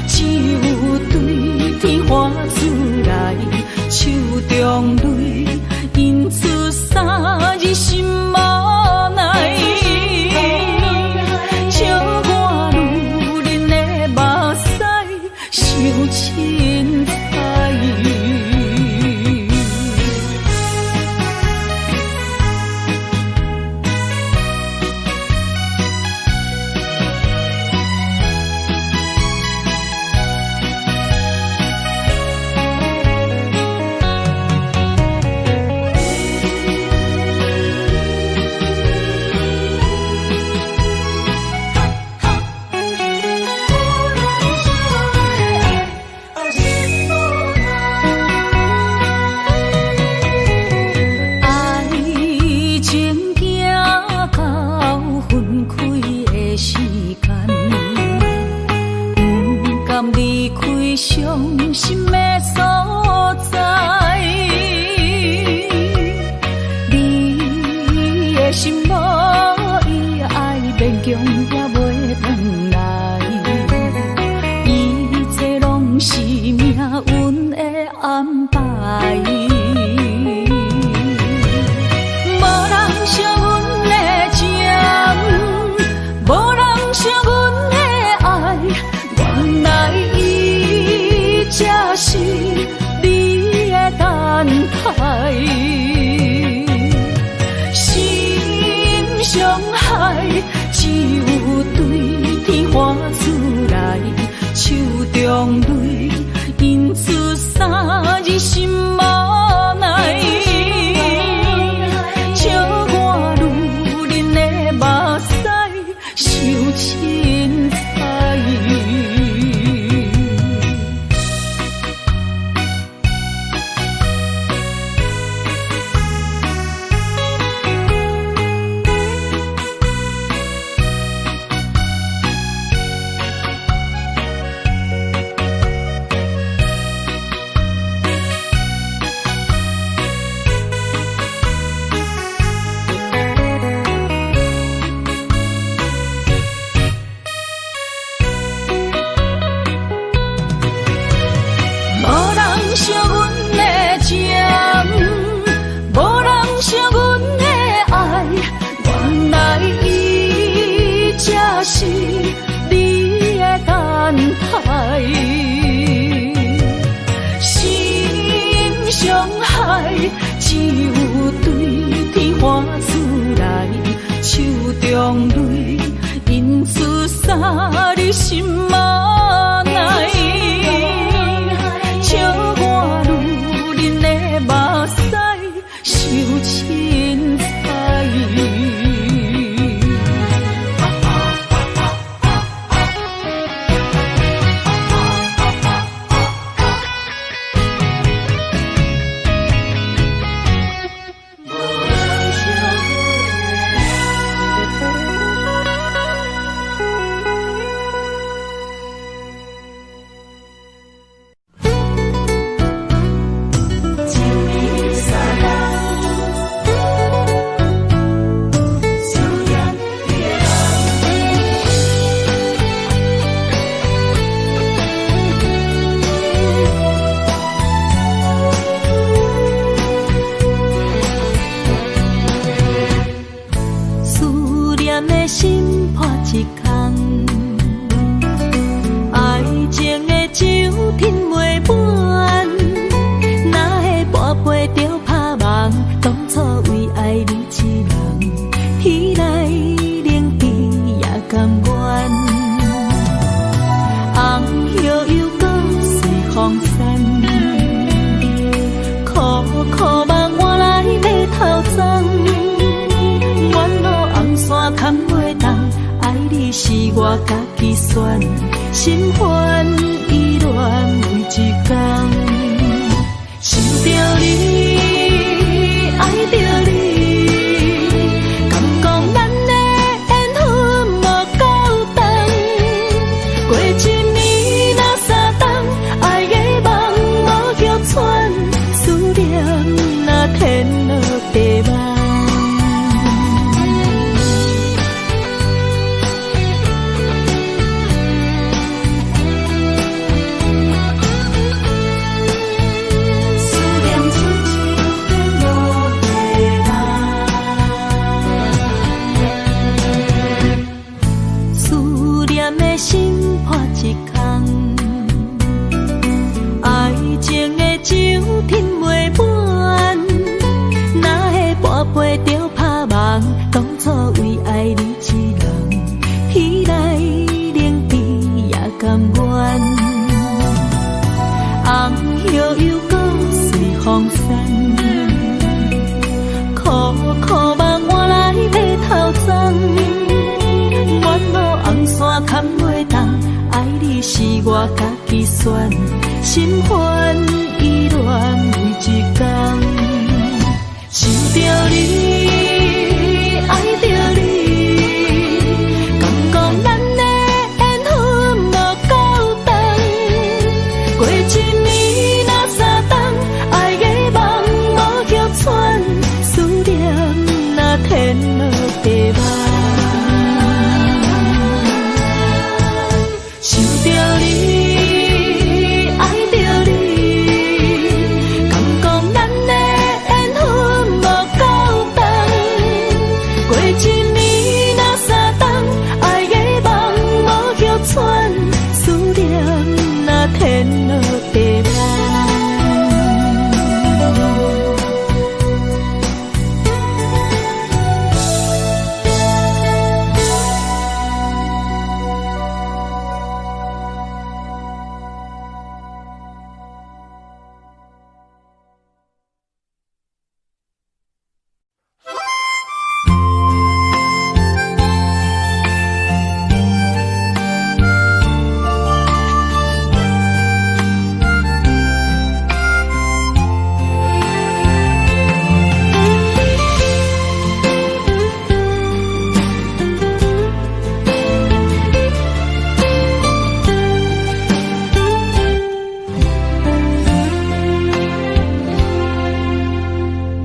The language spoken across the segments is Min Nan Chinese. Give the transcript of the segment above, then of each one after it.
只有對天喊出來，手中淚印出三字心無奈。笑我女人的目屎傷凊彩。愛情行到分開的時間，毋甘離開傷心的所在。你的心無伊愛，勉強也袂轉來。一切攏是命運的安排。無人惜阮的情，無人惜阮的愛，原來伊才是你的等待。心傷害，只有對天喊出來，手中淚印出三字心無奈。笑我女人的目屎傷凊彩。無人惜阮的情，無人惜阮的愛，原來伊才是你的等待。心傷害，只有對天喊出來，手中淚印出三字心無奈。笑我女人的目屎傷凊彩。思念的心破一空，愛情的酒吞袂滿，哪會跋杯著拍夢？當初為愛你一人，天來冷地也甘願。紅葉又閣隨風散，苦苦夢換來白頭鬃。沿路紅線牽袂動，愛你是我家己選，心煩意亂每一工。想著你，愛著你，敢講咱的緣分無夠長。過一年若三冬，愛的夢無玉穿，思念若天落地夢。破一空。愛情的酒吞袂滿，哪會半杯就拍夢？當初為愛你一人，天來冷地也甘願。紅葉又閣隨風散，苦苦夢換來白頭鬃。沿路紅線牽袂動，愛你是我家己選，心煩意亂每一工。想著你，愛著你，敢講咱的緣分無夠長。過一年若三冬，愛的夢無歇喘，思念若天落地網。想著你，愛著你，敢講咱的緣分無夠長。過一年若三冬，愛的夢無歇喘，思念若天落地網。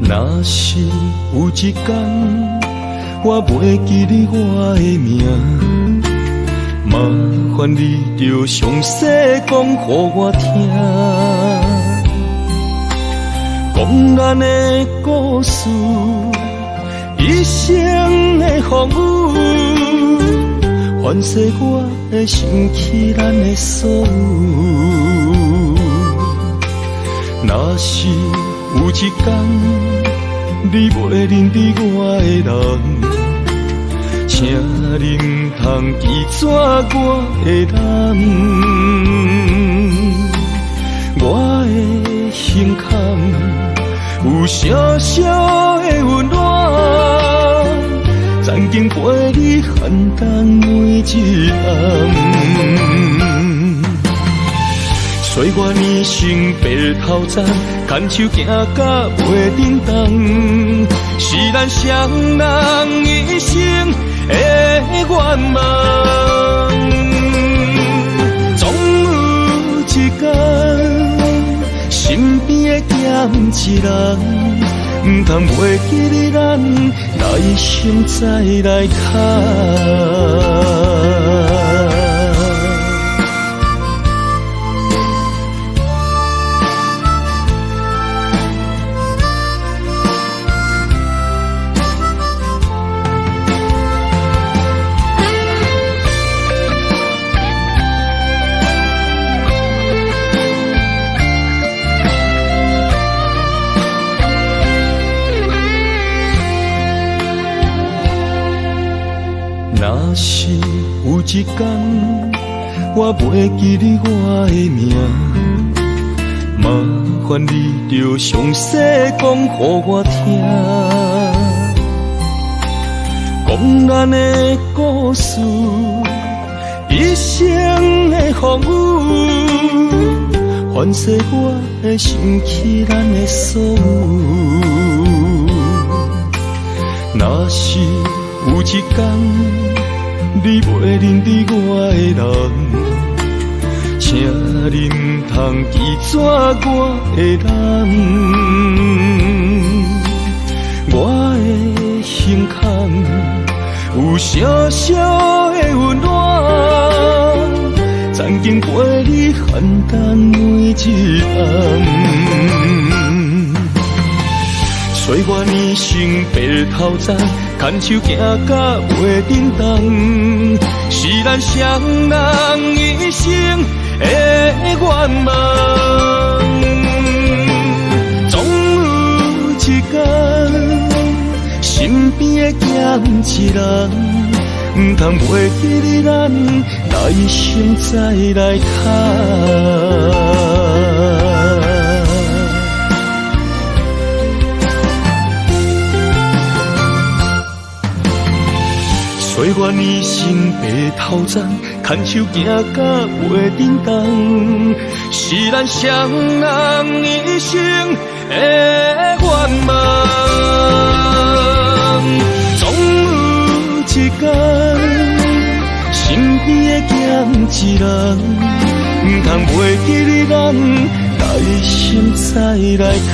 若是有一天，我袂記得我的名，麻煩你著詳細講予我聽，講咱的故事，一生的風雨，凡世我會想起咱的所有。若是有一天，你袂認得我的人，請你毋通記住我的人。我的胸坎有小小的溫暖，曾經陪你寒冬每一暗。歲月年成白頭鬃，牽手行甲袂振動，是咱雙人一生的願望。總有一天，身邊會減一人，毋通袂記得咱來生再來牽。若是有一天，我袂記得我的名，麻煩你著詳細講予我聽，講咱的故事，一生的風雨，凡世我會想起咱的所有。若是有一天，你袂認得我的人，請你毋通記住我的人。我的胸坎有小小的溫暖，曾經陪你寒冬每一暗。歲月年成白頭鬃，牽手行甲袂振動，是咱雙人一願望。總有一天，身邊會減一人，毋通袂記得咱來生再來牽。歲月年生白頭鬃，牽手行甲袂振動，是咱雙人一生的願望。總有一天，身邊會減一人，毋通袂記得咱來生再來牽。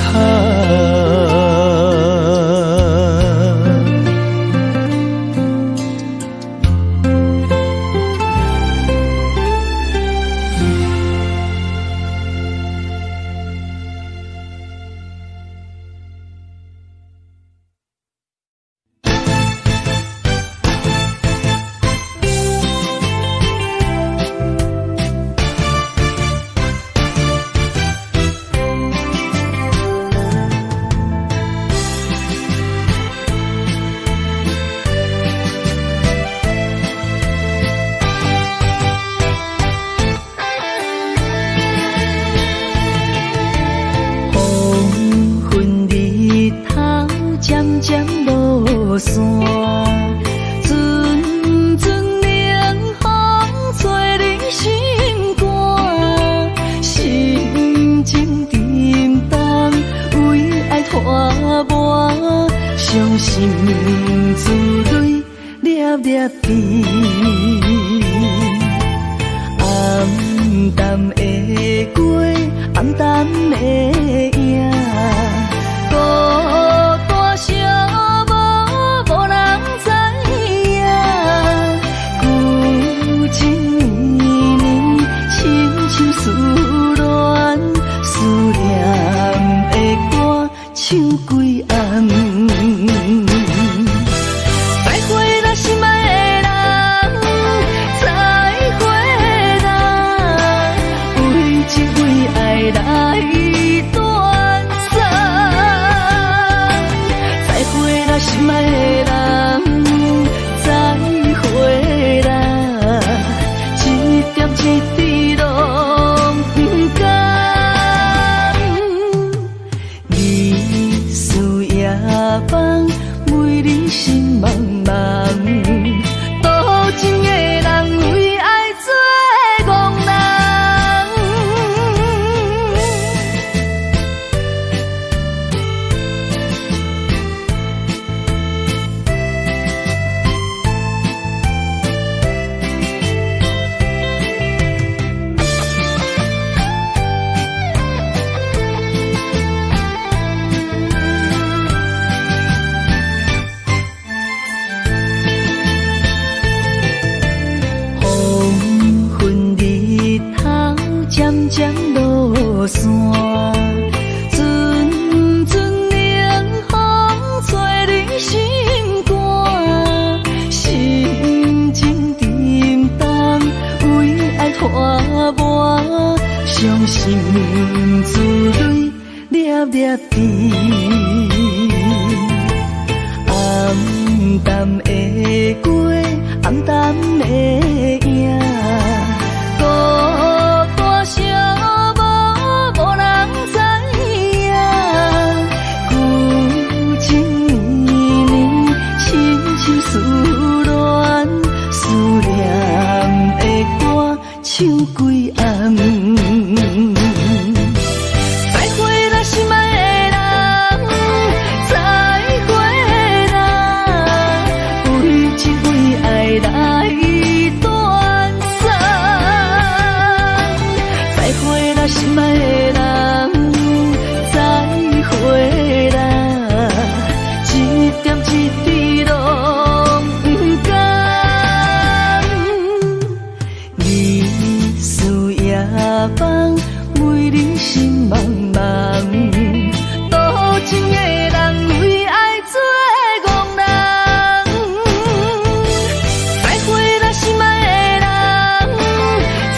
再會啦，心愛的人，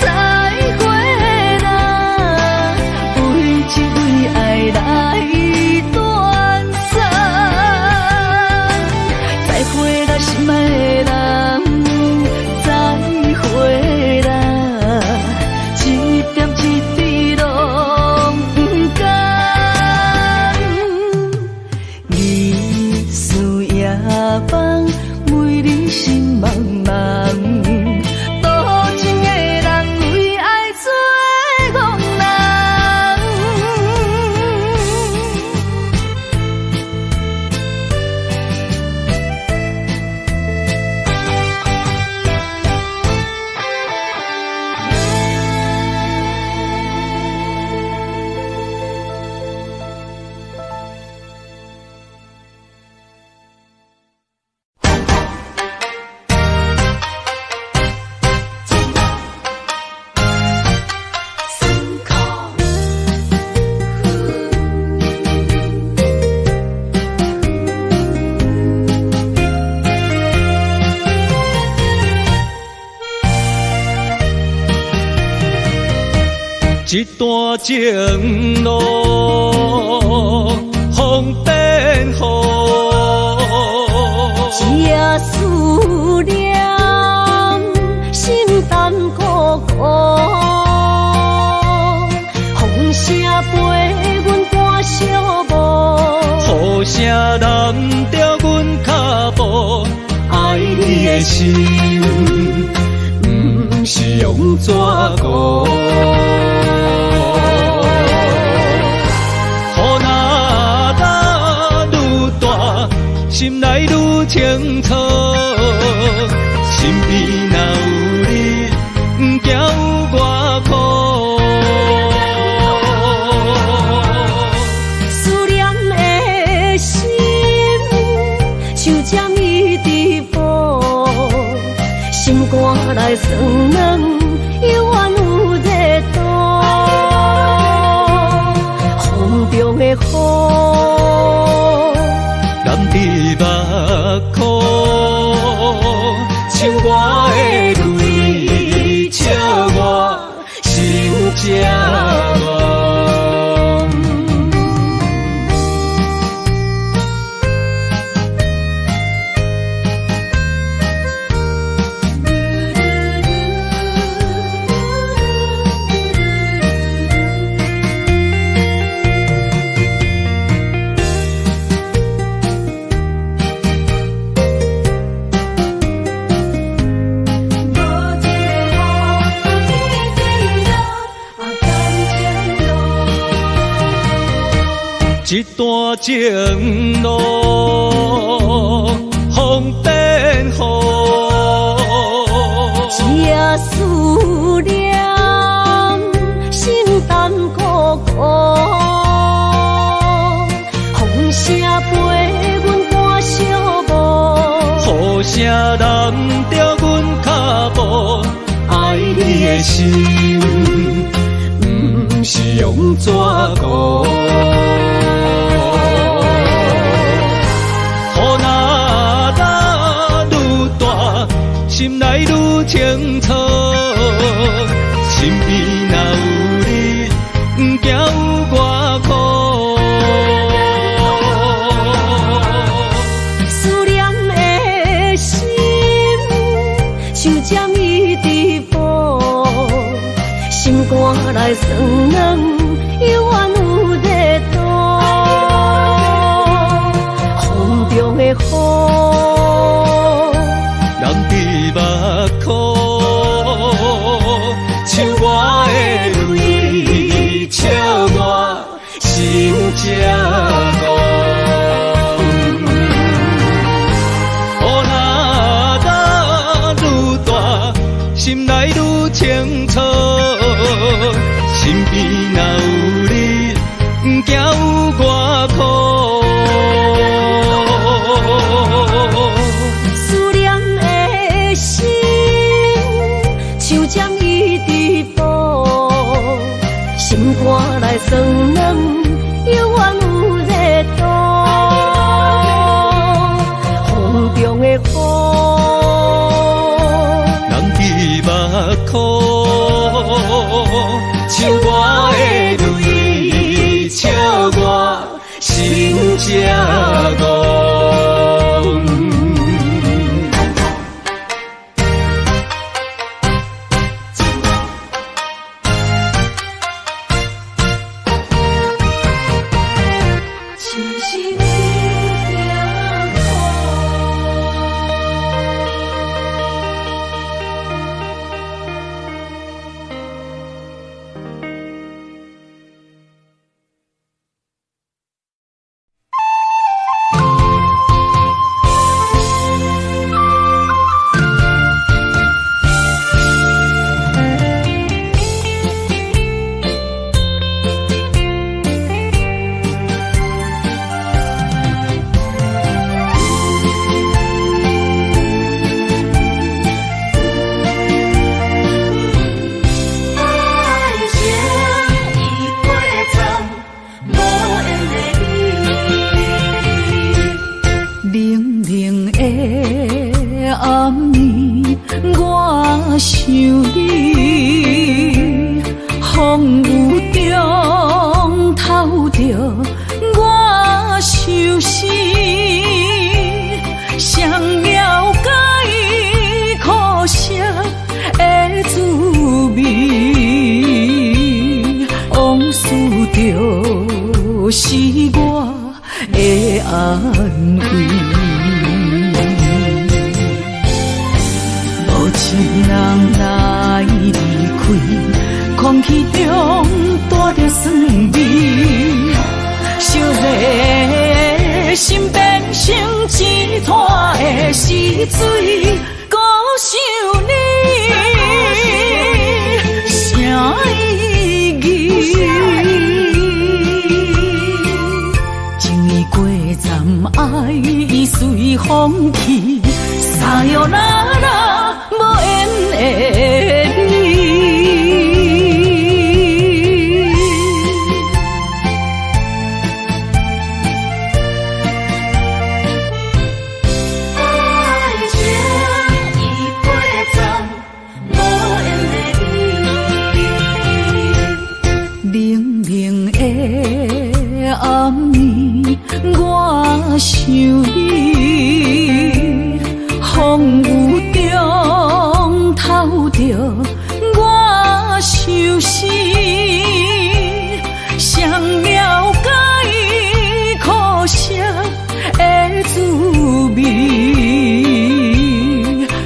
再會啦，一段情路风变雨。一夜思念，心淡孤孤。风声陪阮赶小步，雨声拦著阮脚步，爱你的心，毋是用纸糊。雨若落愈大，心内愈清楚。身边若有你，毋惊有偌苦。思念的心，像针一直补，心肝内酸软，犹原有热度。风中的雨，染伫目眶，像我的泪，笑我心这戆。一段情路风变雨，一夜思念，心淡孤孤。风声陪阮赶小步，雨声拦著阮脚步，爱你的心，毋是用纸糊。雨若落愈大，心内愈清楚。身边若有你，毋惊有偌苦。思念的心，像针一直补，心肝内酸软，犹原有热度。风中的雨，染伫目眶，像我的泪，笑我心这戆。雨若落愈大，心内愈清楚。身边若有你，毋惊有偌苦。思念的心，像针一直补，心肝内酸软，犹原有热度。风中的雨，染伫目眶，像我的泪，笑我心这戆。想你，风有就是我的安慰。无一人来离开，空气中带著酸味，烧热的心变成一灘的死水，阁想你，啥意义？情已过站，爱已随风去，さよなら，无缘的你。爱情已过站，无缘的你。冷冷的暗暝，我想你，风雨中透著我相思，谁了解苦涩的滋味？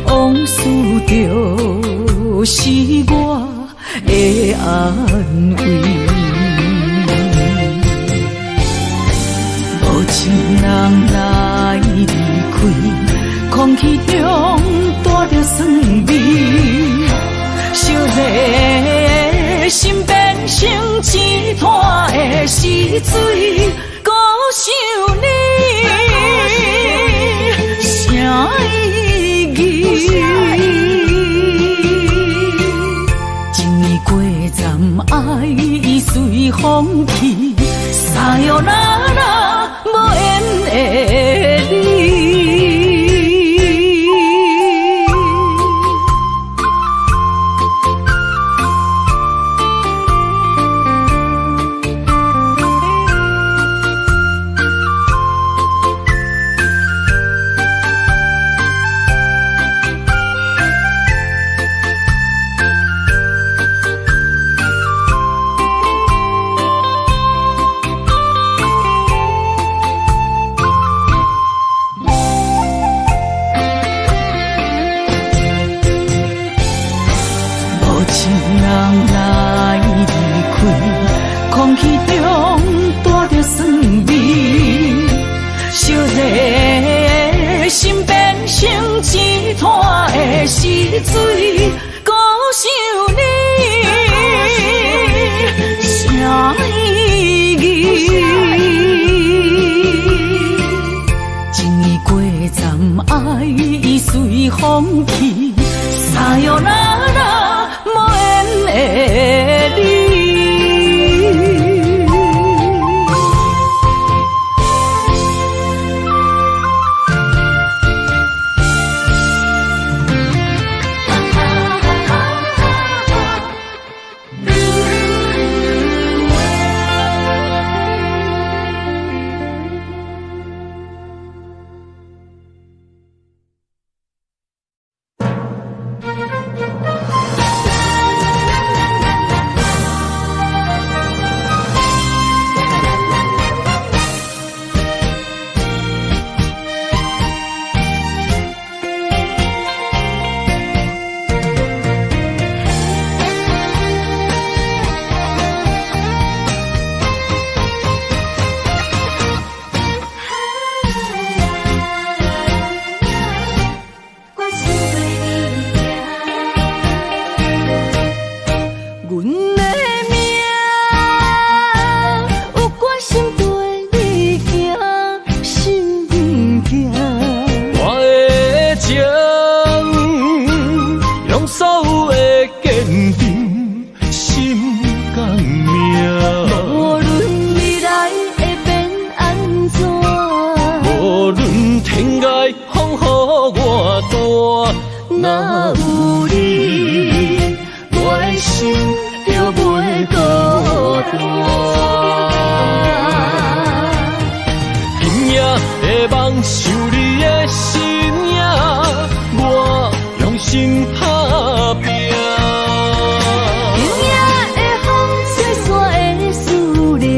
往事就是我的安慰。无一人来离开，空气中带著酸味，烧热的心变成一灘的死水，阁想你，啥意义？情已过站，爱已随风去，さよなら，无缘的你。无一人来离开，空气中带著酸味，烧热的心变成一灘的死水，阁想你，啥意义？情已过站，爱已随风去，さよなら，无缘的你。我心对你行，阮的命有决心对你行，心行。我的情，用所有的坚持，心甘命。无论未来会变按怎，无论天涯风雨偌大，若有你，我的心就袂孤单。今夜的梦想你的身影，我用心打拼。今夜的风吹散的思念，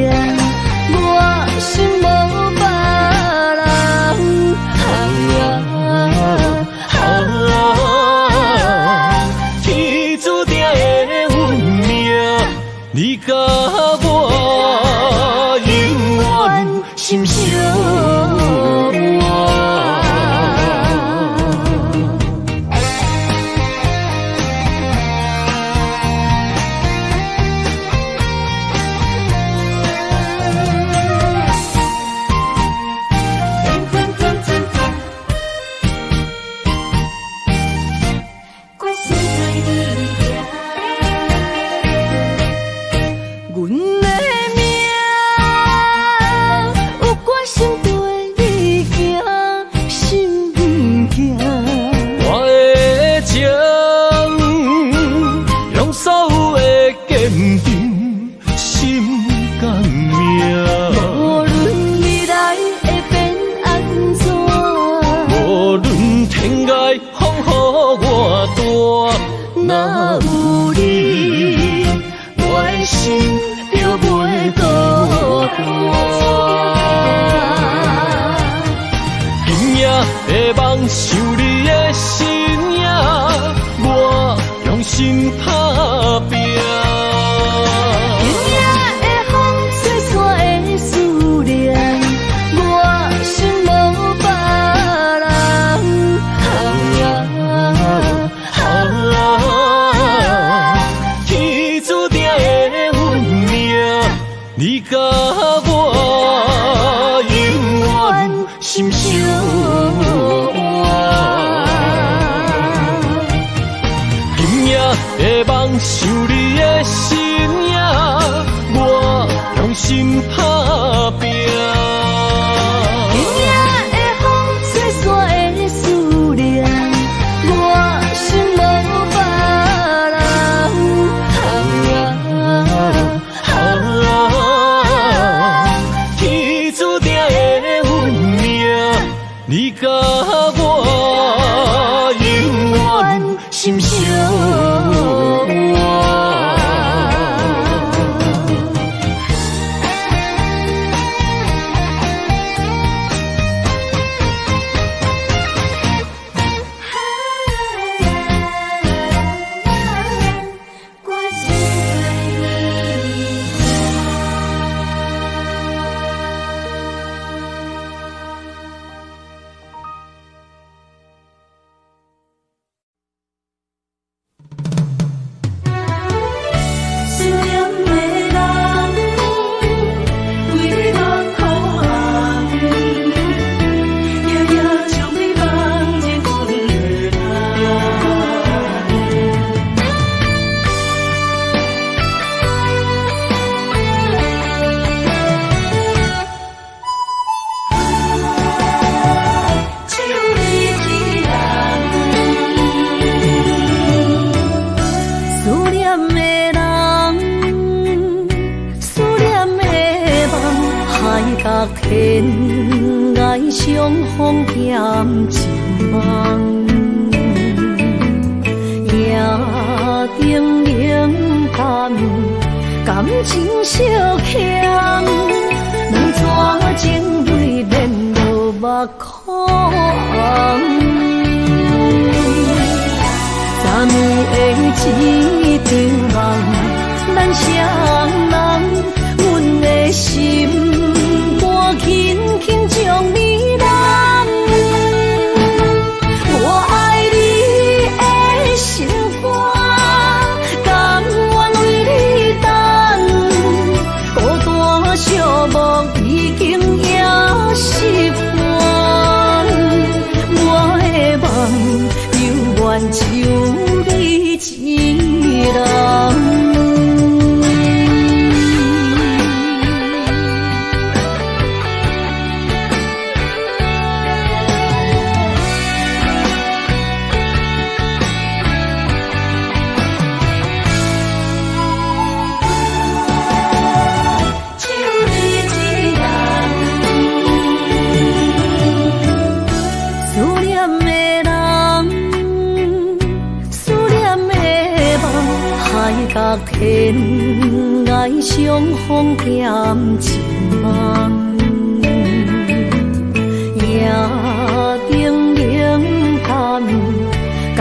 佮我永远心相偎。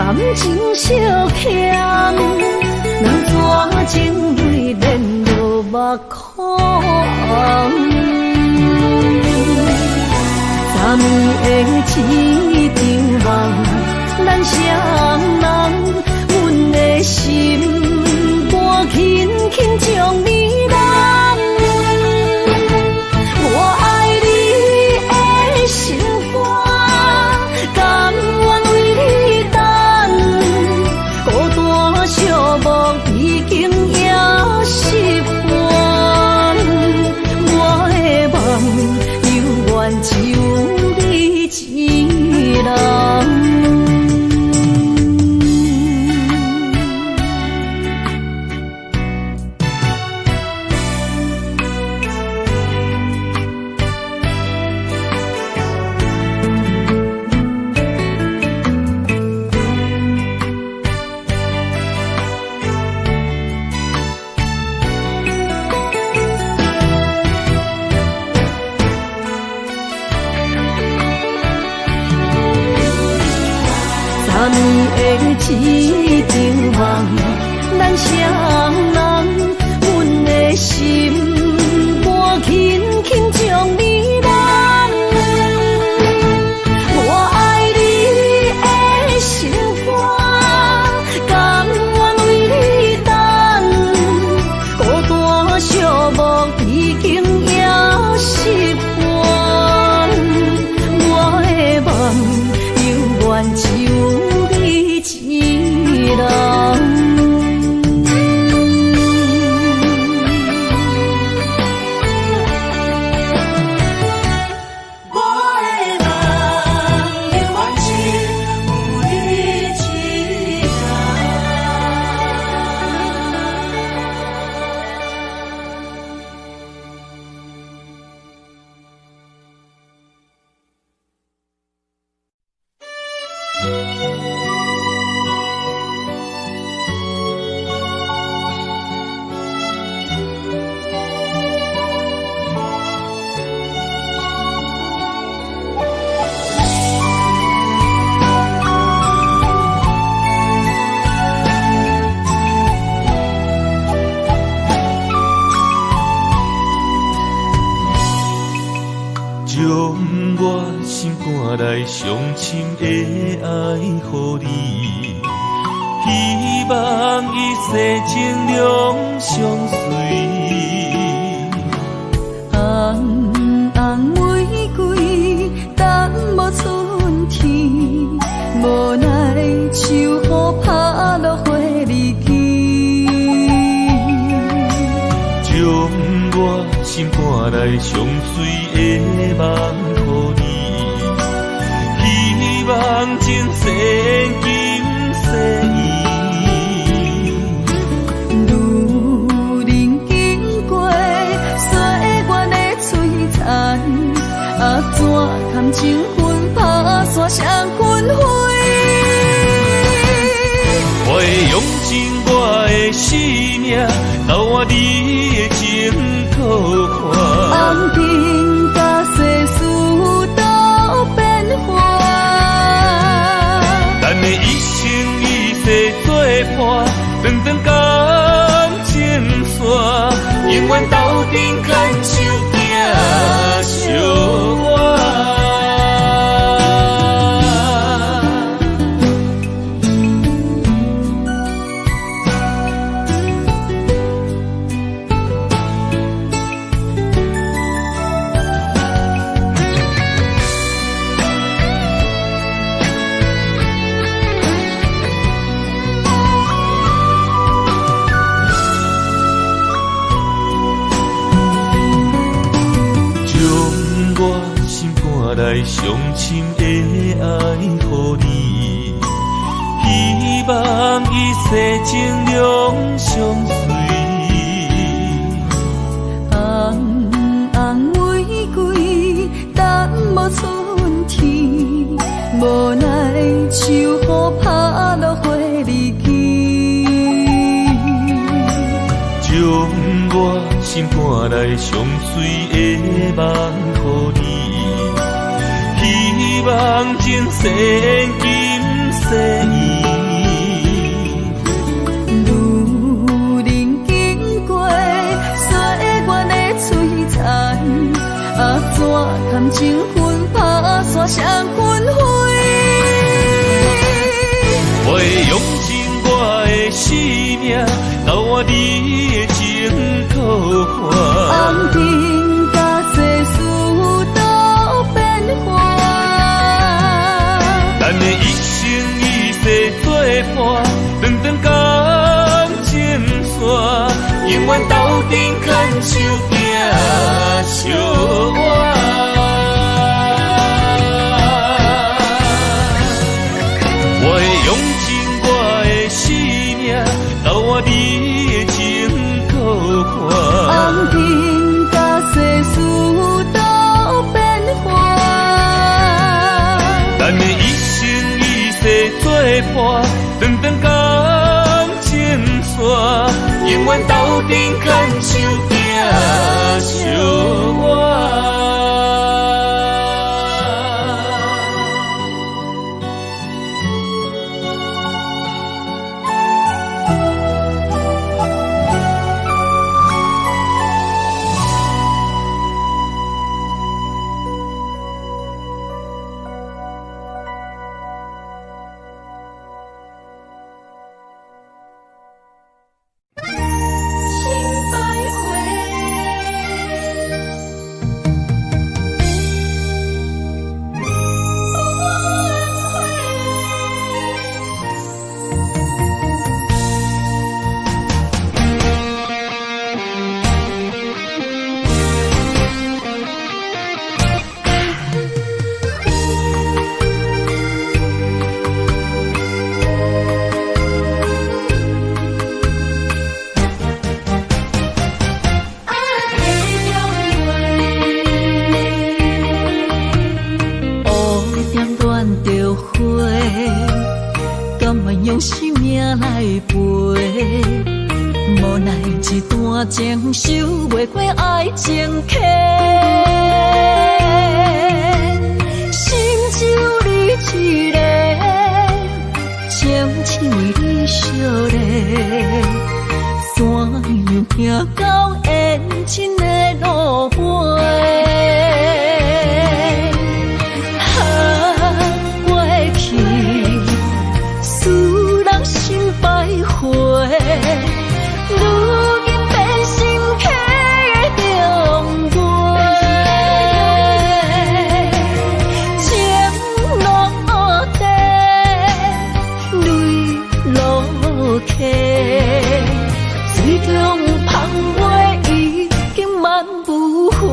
感情相欠，两撮情泪连落目苦红。昨暝的一场梦，咱双人，阮的心肝轻轻将你揽。我爱你的心肝，甘愿为你等，孤单寂寞已经也习惯。我的梦犹原只有你一人。昨暝的一场梦，咱双人，阮的心肝轻轻将你揽。我爱你的心肝，甘愿为你等，孤单寂寞已经也习惯。我的梦犹原只有你一人。我的梦犹原只有你一人。将我心肝内上深的爱予你，希望一世情两相随。红红玫瑰等无春天，无奈秋雨拍落花离枝。将我心肝内上水的梦予你，希望前世今世缘。女人经过岁月的摧残，啊怎堪情分拍散双分飞？我会用尽我的生命，交换你的情搁看。红尘甲世事都变幻，咱的一生一世作伴，长长感情线，永远斗阵牵手行相偎。将我心肝内上深的爱予你，希望一世情两相随。红红玫瑰等无春天，无奈秋雨拍落花离枝。将我心肝内上水的梦予你，希望前世今世缘。女人经过岁双分飞。我会用尽我的生命，交换你的情苦寒。红尘甲世事都变幻，咱的一生一世做伴，长长感情线，永远斗阵牵手行相偎。我会用尽我的生命，交换你的情苦寒。红尘甲世事都变幻，咱的一生一世做伴，长长感情线，永远斗阵牵手行相偎。情收袂过爱情客，心只有你一个，情深为你相连，怎样行到缘尽的路尾？啊，过去使人心徘徊。如今变成客中月，情落地，泪落溪，水中芳月已经慢无回。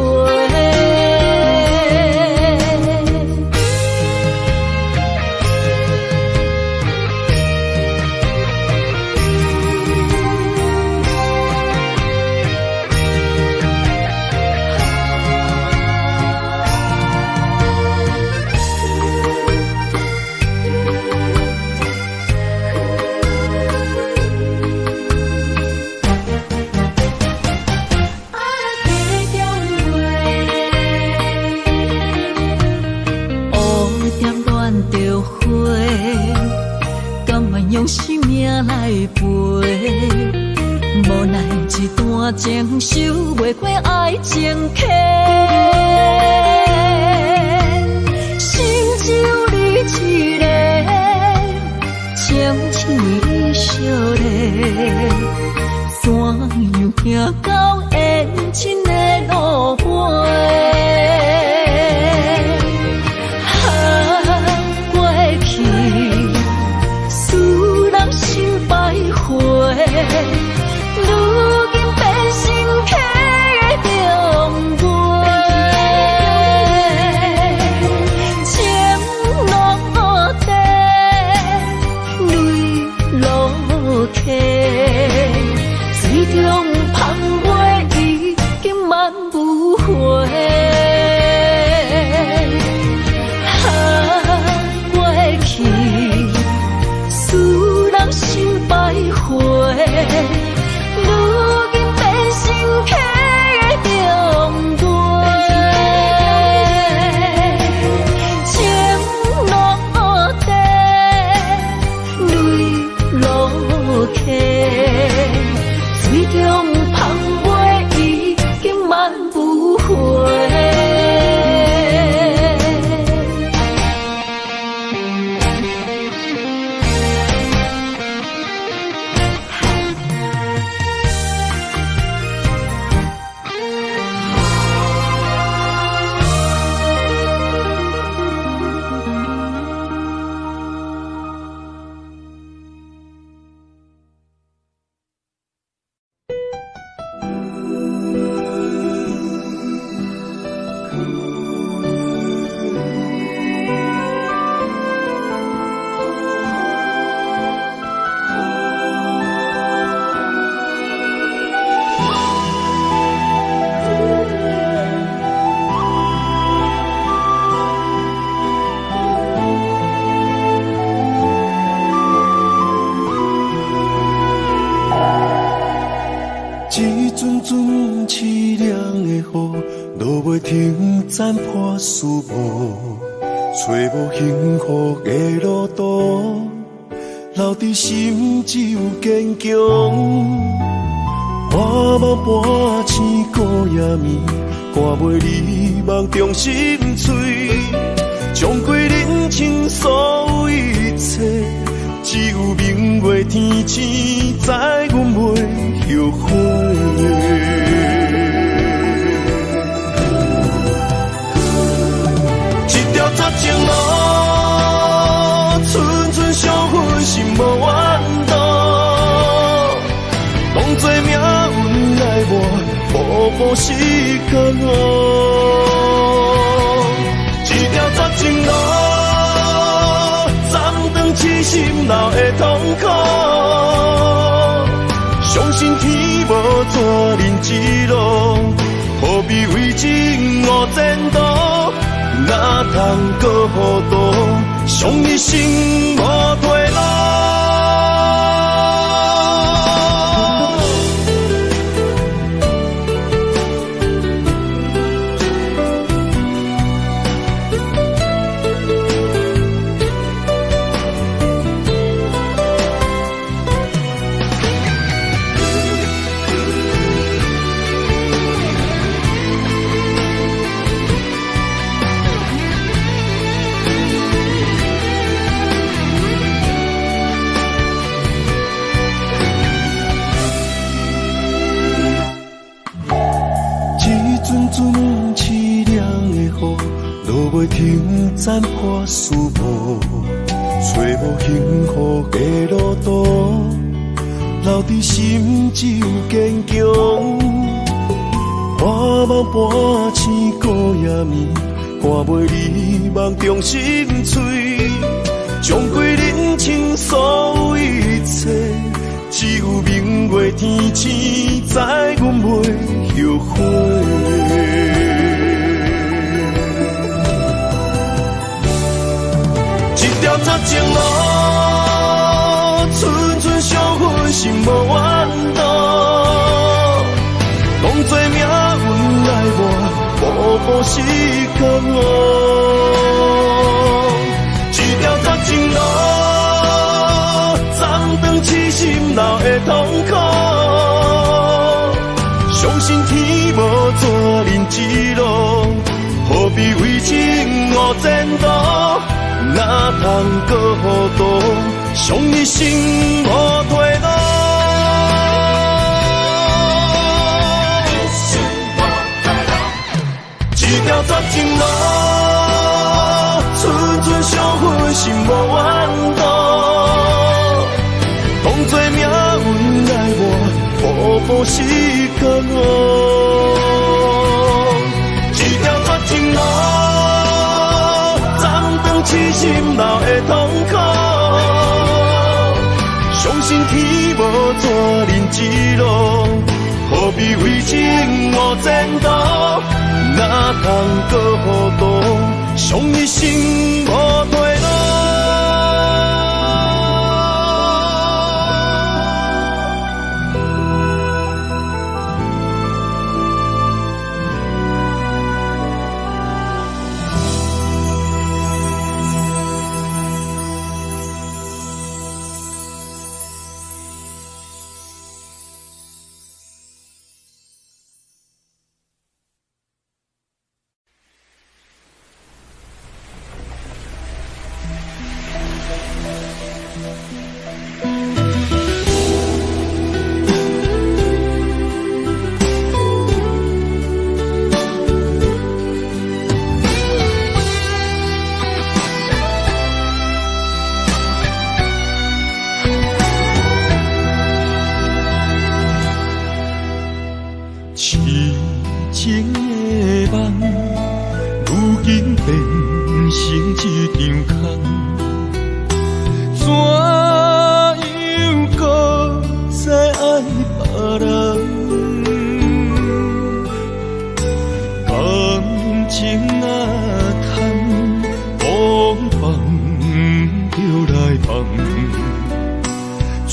用生命来陪，无奈一段情收袂过爱情客，心只有你一个，情深为你相连，怎样行到缘尽的路尾？啊，过去使人心徘徊，如今变成客中月，情落地，泪落溪，水中芳月已经慢一阵阵凄凉的雨，落袂停，斩破思无，揣无幸福的路途，留伫心只有坚强。我梦半醒孤夜暝，看袂离梦中心碎，将归人生所有一切，只有明月天星知阮袂后悔。一条绝情路，寸寸伤痕心无怨毒，当作命运来磨，步步是江湖。一条绝情路，斩断痴心留的痛苦。相信天无绝人之路，何必为情误前途？哪通阁糊涂，伤一生无退路。落袂停，斩破思无，揣无幸福的路途，留伫心只有坚强。我梦半醒孤夜暝，看袂离梦中心碎，将归人生所有一切，只有明月天星知阮袂后悔。一条绝情路，寸寸伤痕心无怨毒，当作命运来磨，步步是江湖。一条绝情路，斩断痴心留的痛苦，相信天无绝人之路，何必为情误前途？哪通阁糊涂，伤一生无退路。一条绝情路，寸寸伤痕心无怨毒，当作命运来磨，步步是江湖。一条绝情路，斩断痴心留的痛苦，相信天无绝人之路，何必为情误前途？哪通阁糊涂，伤一生无退路。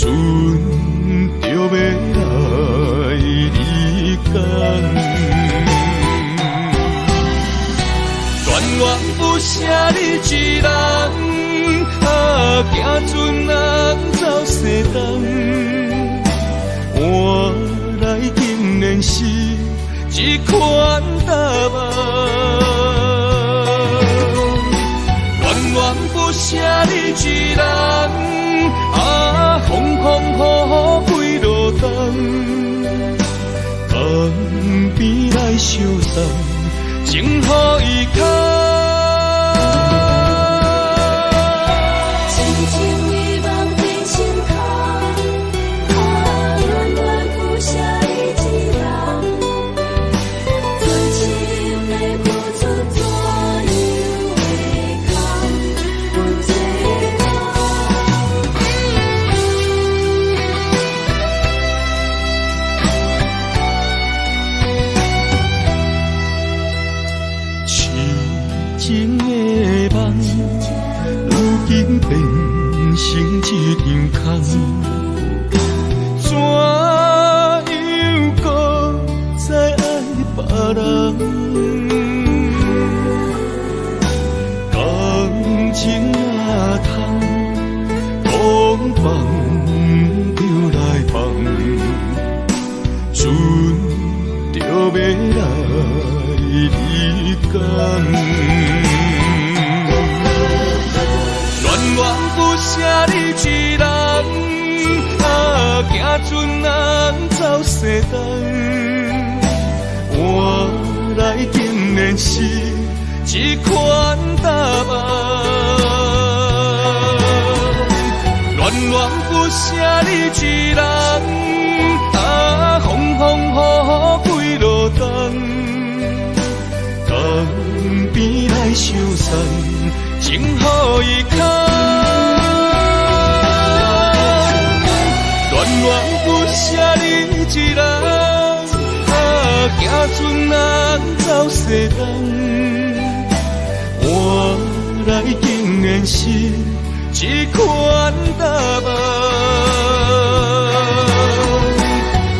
阵着欲来。舍你一人，啊，行船人走西东，换来竟然是这款答案。恋恋不舍你一人，啊，风风雨雨几落冬，江边来相送，情予伊空。深情的梦变成空，啊，恋恋不舍你一人，纯情的付出怎样会空？阮这人。痴情的梦，如今变成一场空，怎样阁再爱别人？感情若通，讲放就来放，船就欲来离港。恋恋不舍你一人，啊，行船人走西东，换来竟然是这款答案。恋恋不舍你一人，啊，风风雨雨几落冬，江边来相送，情予伊空。恋恋不舍你一人，啊，行船人走西东，换来竟然是这款答案。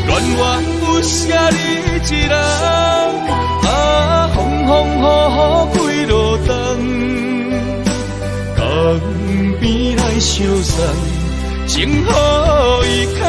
恋恋不舍你一人，啊，风风雨雨几落冬，江边来相送，情予伊空。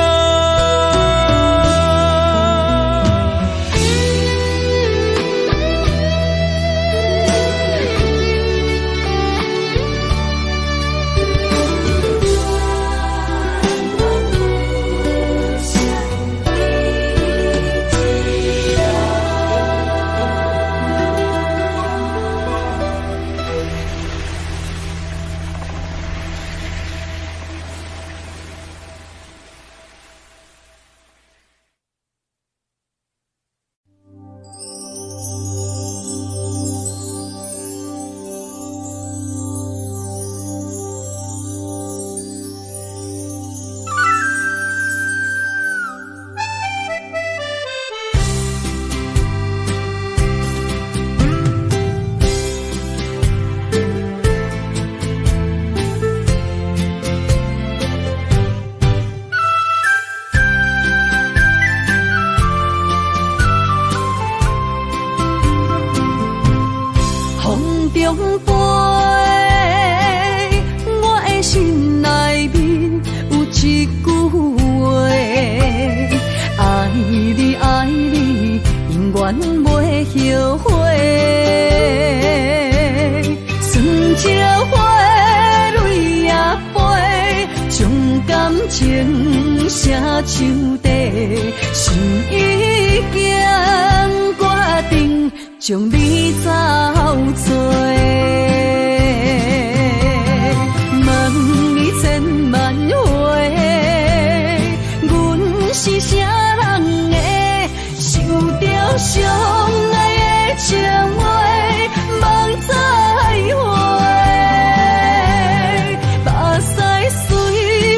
风中飞，我的心内面有一句话：爱你爱你，永远袂后悔。酸石花，泪也飞，将感情写像地，心已经决定。将你走做，问你千万回，阮是啥人的？想著相爱的情话，梦再会，目屎随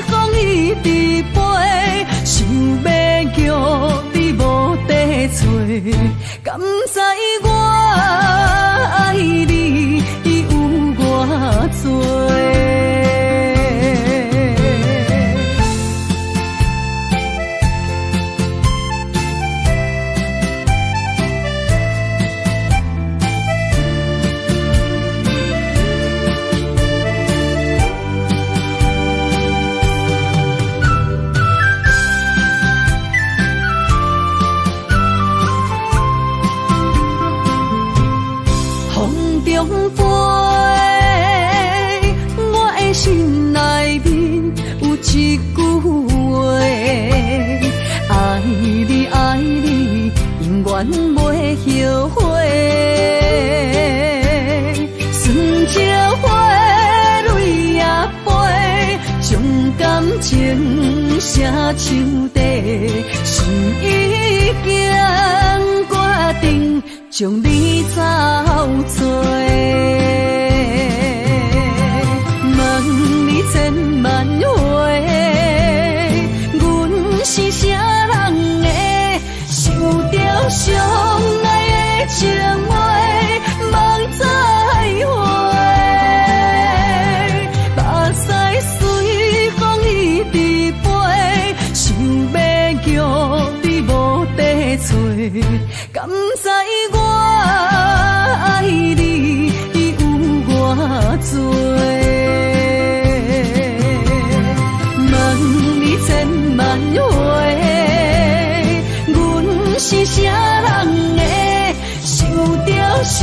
风一直飞，想欲叫你无地找，敢知我爱你有偌济？願袂後悔。酸石花淚也飛，將感情寫手底，心已經決定將你走做。問你千萬回，阮是啥人的？想著相愛的情話，夢再會。目屎隨風一直飛，想欲叫你無得揣，敢知我愛你有偌濟？問你千萬回，阮是啥人的？想著相